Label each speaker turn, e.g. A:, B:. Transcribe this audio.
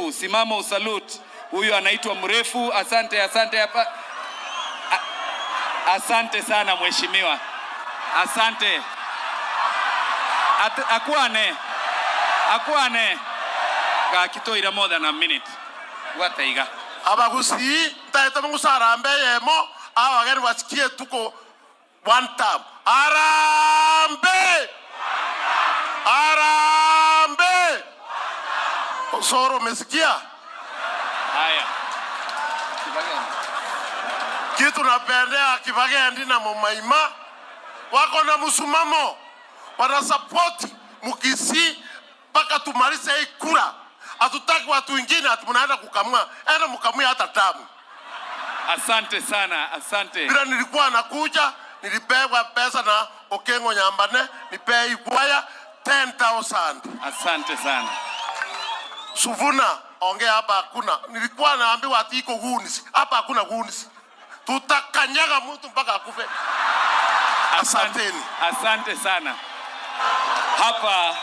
A: Mrefu, simama usalute. Huyu anaitwa Mrefu. Asante, asante hapa. Asante sana mheshimiwa, asante. Akwane akwane gakitoira more than a minute gwataiga.
B: Abagusii ntaete mugusara eyemo abageni basikie tuko one term. Harambee! Harambee! Osoro, umesikia?
A: Haya.
B: Kitu napendea Kibagendi na Mumaima wako na msimamo, wanasupport Mukisii mpaka tumalize hii kura. Hatutaki watu wengine ati mnaenda kukamua, enda mkamue hata tamu.
A: Asante sana, asante.
B: Bila nilikuwa nakuja, nilipewa pesa na Okengo Nyambane, nipee Ikwaya 10,000.
A: Asante sana.
B: Suvuna, ongea hapa hakuna. Nilikuwa naambiwa ati iko goons. Hapa hakuna goons. Tutakanyaga mtu mpaka akufe. Asanteni.
A: Asante sana. Hapa.